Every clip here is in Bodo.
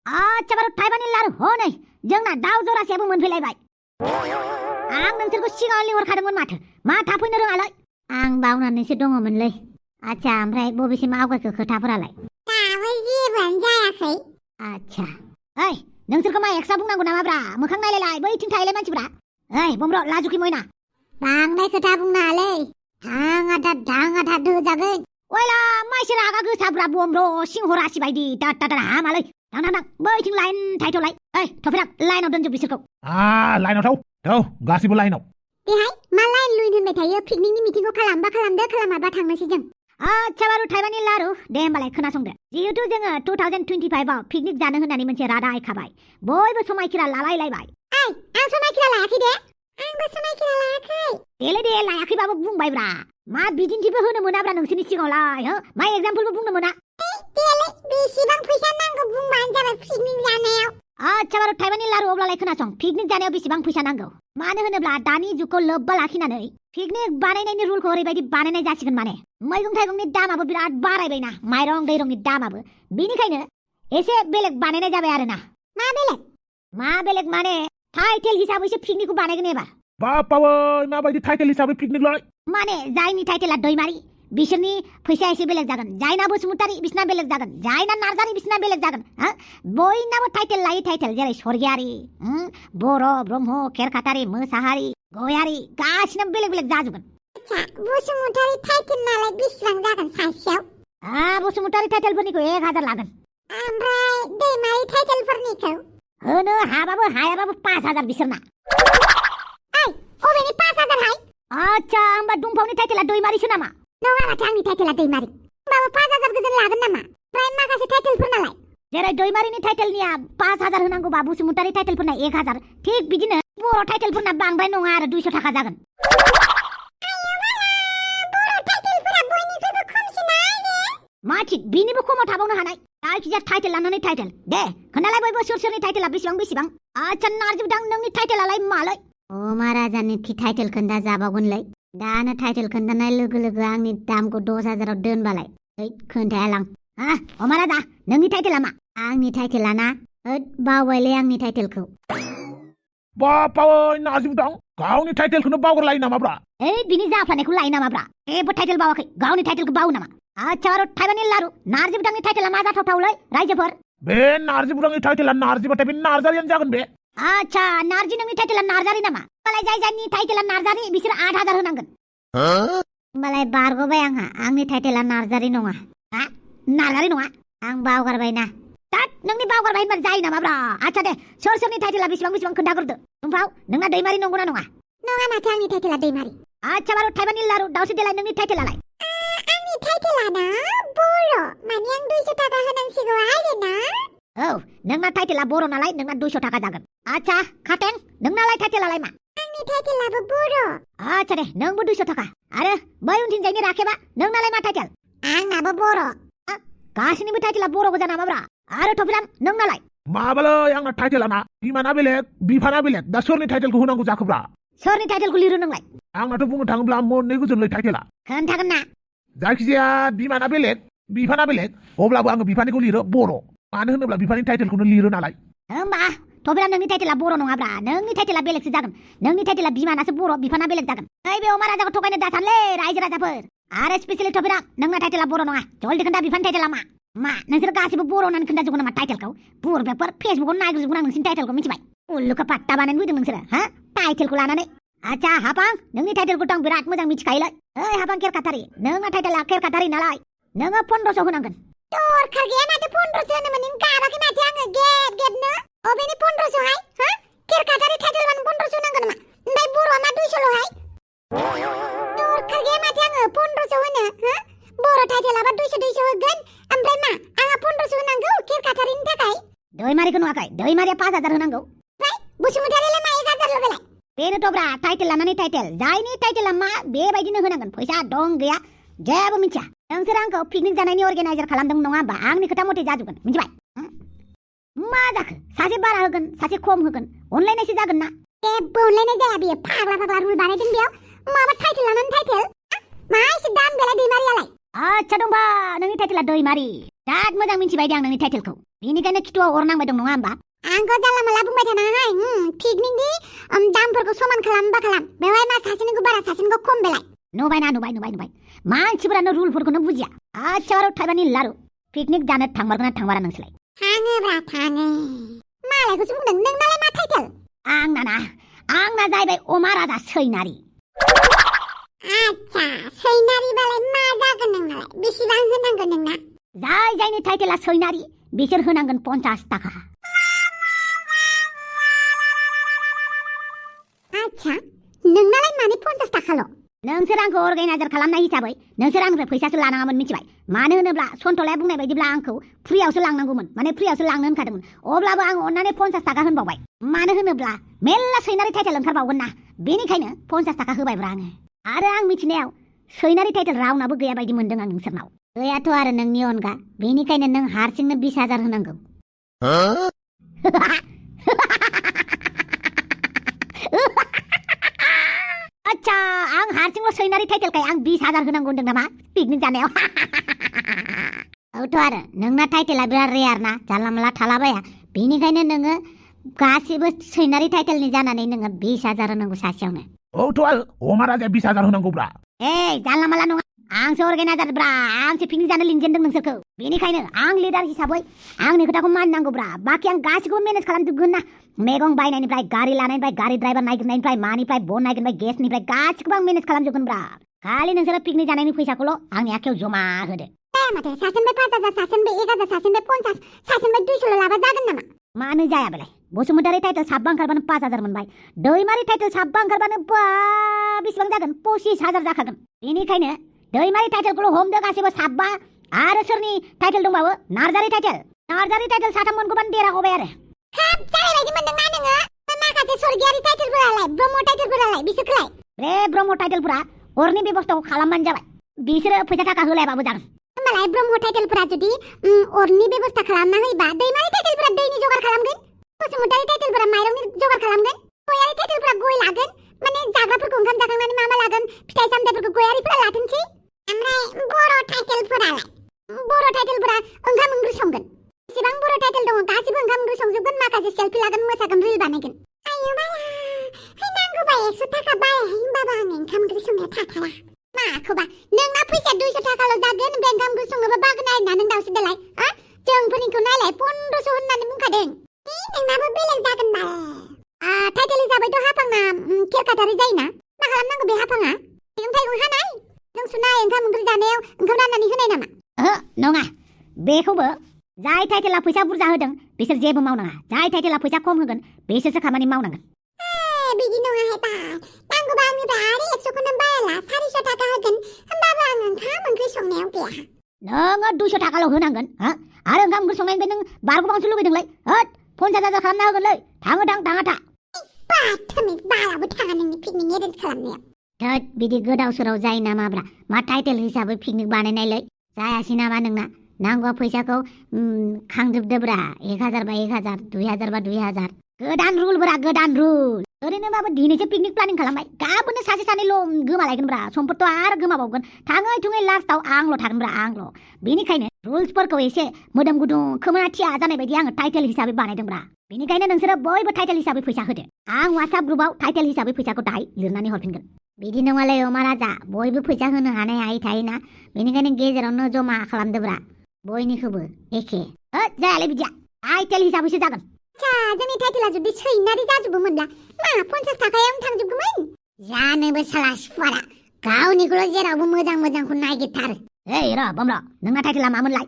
आच्छा बारु थाइबानि लारु हनै जोंना दाउ जरासेयाबो मोनफैलायबाय। आं नोंसोरखौ सिगाङाव लिंहरखादोंमोन माथो मा थाफैनो रोङालै। आं बावनानैसो दङमोनलै। आच्छा ओमफ्राय बबेसिम आवगायखो खोथाफोरालाय? दाबो जेबोआनो जायाखै। आच्छा ओइ नोंसोरखौ मा एक्सट्रा बुंनांगौ नामाब्रा? मोखां नायलायलाय बैथिं थाहैलाय मानसिफ्रा। ओइ बम्ब्र लाजुखि मयना बांद्राय खोथा बुंनाङालै हां आधा होजागोन। ओइला माइसो रागा गोसाब्रा बम्ब्र सिंहरासि बायदि दा हामालै। थां बैथिं लाइन थायथ'लाय। ओइ थफिराम लाइनाव दोनजोब बिसोरखौ। लाइनाव थौ गासिबो लाइनाव। बेहाय मा लाइन लुइन होनबाय थायो? पिकनिकनि मिटिंखौ खालामबा खालामदो खालामाबा थांनोसै जों। आच्छा बारु थाइबानि लारु दे होमबालाय खोनासंदो। जिहेतु जोङो 2025 आव पिकनिक जानो होननानै मोनसे रादाय खाबाय। बयबो समायखिरा लालायलायबाय। ओइ आं समायखिरा लायाखै दे। आंबो समायखिरा लायाखै। दे लायाखैबाबो बुंबायब्रा। मा बिदिन्थिबो होनो मोनाब्रा नोंसोरनि सिगाङावलाय हो? मा एग्जाम्पलबो बुंनो मोना। देलै बेसेबां फैसा नांगौ बुंबानो जाबाय पिकनिक जानायाव। आच्छा बारु थाइबानि लारु अब्लालाय खोनासं पिकनिक जानायाव बेसेबां फैसा नांगौ। मानो होनोब्ला दानि जुगखौ लोब्बा लाखिनानै पिकनिक बानायनायनि रुलखौ ओरैबायदि बानायनाय जासिगोन माने मैगं थाइगंनि दामाबो बिराद बारायबायना माइरं दैरंनि दामाबो बेनिखायनो एसे बेलेग बानायनाय जाबाय आरोना। मा बेलेग माने टाइटेल हिसाबैसो पिकनिकखौ बानायगोन एबार। बापावै माबायदि टाइटेल हिसाबै पिकनिक लाय? माने जायनि टाइटेला दैमारि बिसोरनि फैसाया एसे बेलेग जागोन। जायना बसुमतारी बिसना बेलेग जागोन। जायना नार्जारी बिसना बेलेग जागोन। बयनाबो टाइटेल लायै टाइटेल जेरै स्वर्गियारि बर' ब्रह्म खेरखातारि मोसाहारि गयारि गासिनाबो बेलेग बेलेग जाजोबगोन। बसुमतारी टाइटेल नालाय बेसेबां जागोन सासेयाव? बसुमतारी टाइटेलफोरनिखौ 1000 लागोन। ओमफ्राय दैमारि टाइटेलफोरनिखौ? होनो हाबाबो हायाबाबो 5000 बिसोरना। ओइ अबेनि 5000 हाय? आच्छा होमबा दुमफावनि टाइटेला दैमारिसो नामा? नङा माथो आंनि टाइटेला दैमारि। होमबाबो 5000 गोजोन लागोन नामा? ओमफ्राय माखासे टाइटेलफोर नालाय? जेरै दैमारिनि टाइटेलनिया 5000 होनांगौबा बसुमतारी टाइटेलफोरना 1000 थिक बिदिनो बर' टाइटेलफोरना बांद्राय नङा आरो 200 थाखा जागोन। मा थिक बिनिबो खमाव थाबावनो हानाय। जायखिजाया टाइटेल लानानै टाइटेल दे खोनालाय बयबो सोर टाइटेला बेसेबां। आच्छा नारजिबदां नोंनि टाइटेलालाय मालै? महाराजानि टाइटेल खोन्दा जाबावगोनलै। दानो टाइटेल खोन्दानाय लोगो लोगो आंनि दामखौ 10000 दोनबालाय खोन्थायालां। महाराजा नोंनि टाइटेला मा? आंनि टाइटेला ना बावबायलै आंनि टाइटेलखौ। बापावै नारजिबदां गावनि टाइटेलखौनो बावगारलायो नामाब्रा? बिनि जाफ्लानायखौ लायो नामाब्रा? जेबो टाइटेल बावाखै गावनि टाइटेलखौ बावो नामा? आच्छा बारु थाइबानि लारु नारजिबदांनि टाइटेला मा जाथावथावलै रायजोफोर? बे नारजिबदांनि टाइटेला नारजिबाथाय बे नार्जारियानो जागोन बे। आच्छा नारजि नोंनि टाइटेला नार्जारि नामा? होमबालाय जायनि टाइटेला नार्जारि बिसोर 8000 होनांगोन। होमबालाय बारग'बाय आंहा आंनि टाइटेला नार्जारि नङा। नार्जारि नङा आं बावगारबायना। नोंनि बावगारबाय होनबा जायो नामाब्रा? आच्छा दे सोरनि टाइटेला बेसेबां खोन्थाग्रोदो। दुमफाव नोंना दैमारि नंगौना नङा? नङा माथो आंनि टाइटेला दैमारि। आच्छा बारु थाइबानि लारु दावसे देलाय नोंनि टाइटेलालाय? आंनि टाइटेला ना बर' माने आं 200 थाखा होनांसिगौ आरोना। औ नोंना टाइटेला बर' नालाय नोंना 200 थाखा जागोन। आच्छा खाथें नोंनालाय टाइटेलालाय मा? आंनि टाइटेलाबो बर'। आच्छा दे नोंबो 200 थाखा। आरो बै उनथिंजायनि राखेबा नोंनालाय मा टाइटेल? आंनाबो बर'। गासिनिबो टाइटेला बर' गोजा नामाब्रा? आरो थफिराम नोंनालाय? माबालै आंना टाइटेला ना बिमाना बेलेग बिफाना बेलेग। दा सोरनि टाइटेलखौ होनांगौ जाखोब्रा? सोरनि टाइटेलखौ लिरो नोंलाय? आंनाथ' बुंनो थाङोब्ला मोननै गोजोनलै टाइटेला। खोन्थागोन ना? जायखिजाया बिमाना बेलेग बिफाना बेलेग अब्लाबो आङो बिफानिखौ लिरो बर'। मानो होनोब्ला बिफानि टाइटेलखौनो लिरो नालाय। होमबा थफिराम नोंनि टाइटेला बर' नङाब्रा नोंनि टाइटेला बेलेगसो जागोन। नोंनि टाइटेला बिमानासो बर' बिफाना बेलेग जागोन। बे महाराजाखौ थगायनो दासानलै रायजो राजाफोर। आरो स्पेसियेलि थफिराम नोंना टाइटेला बर' नङा। जल्दि खोन्था बिफानि टाइटेला मा नोंसोर गासिबो बर' होननानै खोन्थाजोबगोन नामा टाइटेलखौ? बुरबेफोर फेसबुकाव नायग्रोजोबगोन आं नोंसिनि टाइटेलखौ मिथिबाय। उल्लुखौ पाट्टा बानायनो फैदों नोंसोरो टाइटेलखौ लानानै। आच्छा हापां नोंनि टाइटेलखौथ' आं बिराद मोजां मिथिखायोलै। हापां खेरखातारि नोंना टाइटेला खेरखातारि नालाय नोङो 1500 होनांगोन। दरखार गैया माथो 1500 होनोमोन नों गाबाखै माथो आङो गेबनो। अबेनि 1500 हाय? खेरखातारि टाइटेलबानो 1500 नांगौ नामा? ओमफ्राय बर'आ मा 200 हाय? दरखार गैया माथो आङो 1500 होनो। बर' टाइटेलाबा 200 होगोन। ओमफ्राय मा आंहा 1500 होनांगौ खेरखातारिनि थाखाय? दैमारिखौ नुवाखै? दैमारिया 5000 होनांगौ। ओमफ्राय बसुमतारियालाय मा 1000 बेलाय? बेनोथ'ब्रा टाइटेल लानानै टाइटेल जायनि टाइटेला मा बेबायदिनो होनांगोन। फैसा दं गैया जेबो मिथिया। नोंसोर आंखौ पिकनिक जानायनि अर्गानाइजार खालामदों नङा होमबा? आंनि खोथा मथे जाजोबगोन मिथिबाय? मा जाखो सासे बारा होगोन सासे खम होगोन अनलायनायसो जागोन ना? जेबो अनलायनाय जाया बेयो फाग्ला रुल बानायदों बेयाव। माबा टाइटेल लानानै टाइटेल मा एसे दाम बेलाय दैमारियालाय? आच्छा दंबा नोंनि टाइटेला दैमारि। बिराद मोजां मिथिबाय दे आं नोंनि टाइटेलखौ। बेनिखायनो खिथुआव अर नांबाय दं नङा होमबा आंखौ जानला मोनला बुंबाय थानाङाहाय पिकनिकनि दामफोरखौ समान खालामबा खालाम बेवहाय मा सासेनिखौ बारा सासेनिखौ खम बेलाय नुबाय मानसिफोरानो रुलफोरखौनो बुजिया आच्छा थाइबानि लारु पिकनिक जानो थांमारगोन ना थांमारा नोंसोरलाय थाङोब्रा थाङो मालायखौसो बुंदों नोंनालाय मा टाइटेल आंना जाहैबाय अमा राजा सैनारि आच्छा सैनारिबालाय मा जागोन नोंनालाय बेसेबां होनांगोन नोंना जायनि टाइटेला सैनारि बिसोर होनांगोन 50 थाखा आच्छा नोंनालाय माने 50 थाखाल' नोंसोर आंखौ अर्गानाइजार खालामनाय हिसाबै नोंसोर आंनिफ्राय फैसासो लानाङामोन मिथिबाय मानो होनोब्ला सन्थलाया बुंनाय बायदिब्ला आंखौ फ्रियावसो लांनांगौमोन माने फ्रियावसो लांनो होनखादोंमोन अब्लाबो आं अननानै 50 थाखा होनबावबाय मानो होनोब्ला मेल्ला सैनारि टाइटेल ओंखारबावगोन ना बेनिखायनो 50 थाखा होबायब्रा आङो आरो आं मिथिनायाव सैनारि टाइटेल रावनाबो गैया बायदि मोनदों आं नोंसोरनाव गैयाथ' आरो नोंनि अनगा बेनिखायनो नों हारसिंनो 20,000 होनांगौ आच्छा आं हारसिंल' सैनारि टाइटेलखाय आं 20,000 होनांगौ होनदों नामा पिकनिक जानायाव औथ' आरो नोंना टाइटेला बिराद रेयार ना जानला मोनला थालाबाया बेनिखायनो नोङो गासिबो सैनारि टाइटेलनि जानानै नोङो 20,000 होनांगौ सासेयावनो औथ' आरो अमा राजाया 20,000 होनांगौब्रा जानला मोनला नङा आंसो अर्गानाइजार ब्रा आंसो पिकनिक जानो लिंजेनदों नोंसोरखौ बेनिखायनो आं लिडार हिसाबै आंनि खोथाखौ मानिनांगौब्रा बाखि आं गासिखौबो मेनेज खालामजोबगोन ना मैगं बायनायनिफ्राय गारि लानायनिफ्राय गारि ड्राइभार नागिरनायनिफ्राय मानिफ्राय बन नागिरनाय गेसनिफ्राय गासिखौबो आं मेनेज खालामजोबगोन ब्रा खालि नोंसोरो पिकनिक जानायनि फैसाखौल' आंनि आखायाव जमा होदो माथो सासेनिफ्राय 5,000 सासेनिफ्राय 1,000 सासेनिफ्राय 50 सासेनिफ्राय 200 लाबा जागोन नामा मानो जाया बेलाय बसुमतारी टाइटेल साबा ओंखारबानो 5,000 मोनबाय दैमारि टाइटेल साबा ओंखारबानो बेसेबां जागोन 25,000 जाखागोन बेनिखायनो दैमारि टाइटेलखौल' हमदो गासिबो साबा आरो सोरनि टाइटेल दंबावो नार्जारि टाइटेल साथाम मोनगौबानो देरा गबाय आरो हाब जानाय बायदि मोनदोंना नोङो माखासे स्वर्गीयारि टाइटेलफोरालाय ब्रह्म टाइटेलफोरालाय बिसोरखौलाय रे ब्रह्म टाइटेलफोरा अरनि बेबस्थाखौ खालामबानो जाबाय बिसोरो फैसा थाखा होलायाबाबो जागोन होमबालाय ब्रह्म टाइटेलफोरा जुदि अरनि बेबस्था खालामना होयोबा दैमारि टाइटेलफोरा दैनि जगार खालामगोन बसुमतारी टाइटेलफोरा माइरंनि जगार खालामगोन गयारि टाइटेलफोरा गय लागोन माने जाग्राफोरखौ ओंखाम जाखांनानै मा लागोन फिथाइ सामथाइफोरखौ गयारिफोरा लाथोंसै ओमफ्राय बर' टाइटेलफोरा ओंखाम ओंख्रि संगोन बेसेबां बर' टाइटेल दङ गासिबो ओंखाम ओंख्रि संजोबगोन माखासे सेल्फि लागोन मोसागोन रिल बानायगोन आयु बाया नांगौबा 100 थाखा बायाहाय होमबाबो आं ओंखाम ओंख्रि संनायाव थाथारा माखौबा नोंना फैसा 200 थाखाल' जागोन ओमफ्राय ओंखाम ओंख्रि संनोबा बागोन आरोना नों दावसो देलाय जोंफोरनिखौ नायलाय 1500 होननानै बुंखादों नोंनाबो बेलेग जागोन बाल टाइटेल हिसाबैथ' हाफांना केरकाटारि जायोना मा खालामनांगौ बे हाफाङा मैगं थाइगं हानाय नों सुनाय ओंखाम ओंख्रि जानायाव ओंखाम राननानै होनाय नामा नङा बेखौबो जाय टाइटेला फैसा बुरजा होदों बिसोर जेबो मावनाङा जाय टाइटेला फैसा खम होगोन बिसोरसो खामानि मावनांगोन बिदि नङाहाय बा नांगौबा आंनिफ्राय आरो 100खौनो बायाला 400 थाखा होगोन होमबाबो आं ओंखाम ओंख्रि संनायाव गैया नोङो 200 थाखाल' होनांगोन आरो ओंखाम ओंख्रि संनायनिफ्राय नों बारग'बांसो लुबैदोंलै 50,000 खालामना होगोनलै थाङा था बालाबो थाङा नोंनि पिकनिक एरेन्ज खालामनायाव थोद बिदि गोदाव सोराव जायो नामाब्रा मा टाइटेल हिसाबै पिकनिक बानायनायलै जायासै नामा नोंना नांगौबा फैसाखौ खांजोबदोब्रा 1,000 बा 1,000 2,000 बा 2,000 गोदान रुल ओरैनोबाबो दिनैसो पिकनिक प्लानिं खालामबाय गाबोननो सासे सानैल' गोमालायगोनब्रा समफोरथ' आरो गोमाबावगोन थाङै थुङै लास्टाव आंल' थागोनब्रा आंल' बेनिखायनो रुल्सफोरखौ एसे मोदोम गुदुं खोमोना थिया जानाय बायदि आङो टाइटेल हिसाबै बानायदोंब्रा बेनिखायनो नोंसोरो बयबो टाइटेल हिसाबै फैसा होदो आं WhatsApp ग्रुपआव टाइटेल हिसाबै फैसाखौ दाहाय लिरनानै हरफिनगोन बिदि नङालै अमा राजा बयबो फैसा होनो हानाय हायै थायोना बेनिखायनो गेजेरावनो जमा खालामदोब्रा बयनिखौबो एखे जायालै बिदिया टाइटेल हिसाबैसो जागोन जोंनि टाइटेला जुदि सैनारि जाजोबोमोनब्ला मा 50 थाखायावनो थांजोबगौमोन जानोबो साला सुपारा गावनिखौल' जेरावबो मोजांखौ नागिरथारो र' बमर नोंना टाइटेला मामोनलाय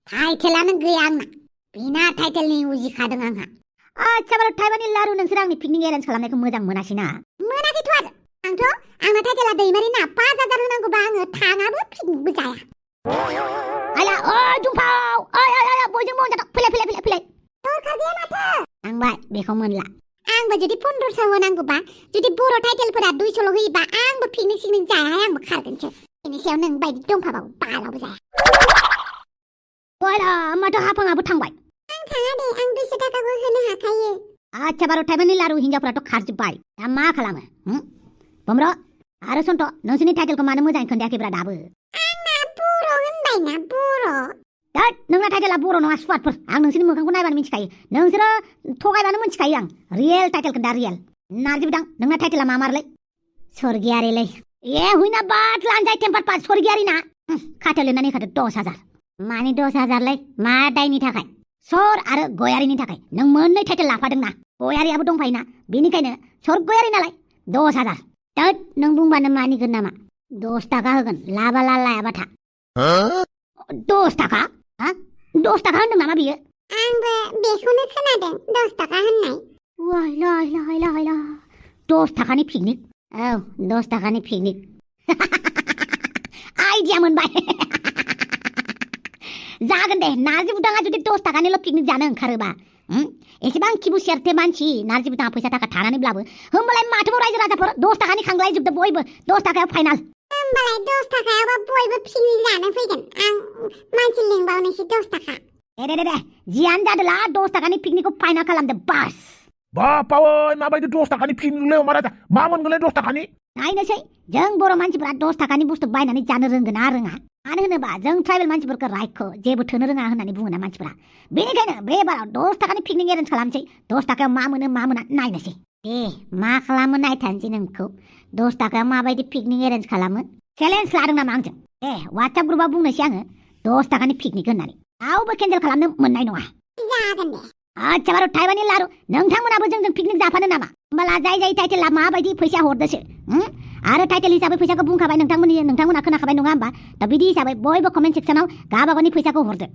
टाइटेलानो गैया आंना बिना टाइटेलनि उजिखादों आंहा आच्छा बार' थाइबानि लारु नोंसोर आंनि पिकनिक एरेन्ज खालामनायखौ मोजां मोनासैना मोनाखैथ' आरो आंना टाइटेला दैमारि ना 5,000 होनांगौबा आङो थाङाबो पिकनिकबो जाया आया जुम्फाव बयजोंबो अनजाथाव फैलाय दरखार गैया माथो थांबाय बेखौ मोनला आंबो जुदि 1500 होनांगौबा जुदि बर' टाइटेलफोरा 200 होयोबा आंबो पिकनिक जाया आंबो खारगोनसो बेनि सायाव नों बायदि दंफाबाबो बालाबो जाया माथो हाफाङाबो थांबाय आं थाङा दे आं 200 थाखाबो होनो हाखायो आच्छा बार' थाइबानि लारु हिन्जावफोराथ' खारजोब्बाय दा मा खालामो बमर आरो सन्थ' नोंसोरनि टाइटेलखौ मानो मोजाङै खोन्थायाखैब्रा दाबो आंना बर' होनबायना बर' दैट नोंना टाइटेला बर' नङा सुवादफोर आं नोंसोरनि मोखांखौ नायबानो मिथिखायो नोंसोरो थगायबानो मिथिखायो आं रियेल टाइटेलखौ दा रियेल नारजि बिदां नोंना टाइटेला मामारलै स्वर्गियारिलै ए हुइना बाट लानजाय टेम्पार पास स्वर्गियारि ना खाथायाव लिरनानै होखादो 10,000 मानि 10,000 लै मा दायनि थाखाय सर आरो गयारिनि थाखाय नों मोननै टाइटेल लाफादोंना गयारियाबो दंफायोना बेनिखायनो स्वर्गयारि नालाय 10,000 दैट नों बुंबानो मानिगोन नामा 10 थाखा होगोन लाबाला लायाबा था 10 थाखा हा 10 थाखा होनदों नामा बियो आंबो बेखौनो खोनादों 10 थाखा होननाय वाय लाय 10 थाखानि पिकनिक औ 10 थाखानि पिकनिक आइडिया मोनबाय जागोन दे नारजि बुदाङा जुदि 10 थाखानिल' पिकनिक जानो ओंखारोबा एसेबां खिबु सेरथे मानसि नारजि बुदाङा फैसा थाखा थानानैब्लाबो होमबालाय माथोबाव रायजो राजाफोर 10 थाखानि खांलायजोबदो बयबो 10 थाखायाव फाइनाल होमबालाय 10 थाखायावबा बयबो पिकनिक जानो फैगोन आं मानसि लिंबावनोसै 10 थाखा दे जियानो जादोला 10 थाखानि पिकनिकखौ फाइनाल खालामदो बास बापावै माबायदि 10 थाखानि पिकनिकलै महाराजा मा मोनगोनलै 10 थाखानि नायनोसै जों बर' मानसिफोरा 10 थाखानि बुस्थु बायनानै जानो रोंगोन ना रोङा मानो होनोबा जों ट्राइबेल मानसिफोरखौ राइटखौ जेबो थोनो रोङा होननानै बुङोना मानसिफोरा बेनिखायनो बे बाराव 10 थाखानि पिकनिक एरेन्ज खालामसै 10 थाखायाव मा मोनो मा मोना नायनोसै दे मा खालामो नायथानसै नोंखौ 10 थाखायाव माबायदि पिकनिक एरेन्ज खालामो चेलेन्ज लादों नामा आंजों दे वाट्सएप ग्रुपआव बुंनोसै आङो 10 थाखानि पिकनिक होननानै रावबो केन्सेल खालामनो मोननाय नङा जागोन दे आच्छा बारु थाइबानि लारु नोंथांमोनाबो जोंजों पिकनिक जाफानो नामा होमबाला जाय टाइटेला माबायदि फैसा हरदोसो आरो टाइटेल हिसाबै फैसाखौ बुंखाबाय नोंथांमोना खोनाखाबाय नङा होमबा दा बिदि हिसाबै बयबो कमेन्ट सेक्सनाव गावबागावनि फैसाखौ हरदो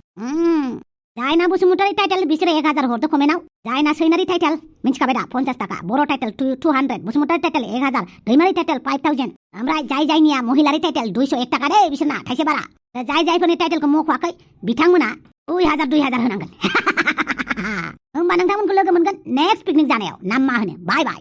जायना बसुमतारी टाइटेल बिसोरो 1000 हरदो कमेन्टआव जायना सैनारि टाइटेल मिथिखाबाय दा 50 थाखा बर' टाइटेल 200 बसुमतारी टाइटेल 1000 दैमारि टाइटेल 5000 ओमफ्राय जायनिया महिलारि टाइटेल 201 थाखा दे बिसोरना थाइसे बारा जायफोरनि टाइटेलखौ मख'वाखै बिथांमोना 2000 होनांगोन होमबा नोंथांमोनखौ लोगो मोनगोन नेक्स्ट पिकनिक जानायाव ना मा होनो बाय बाय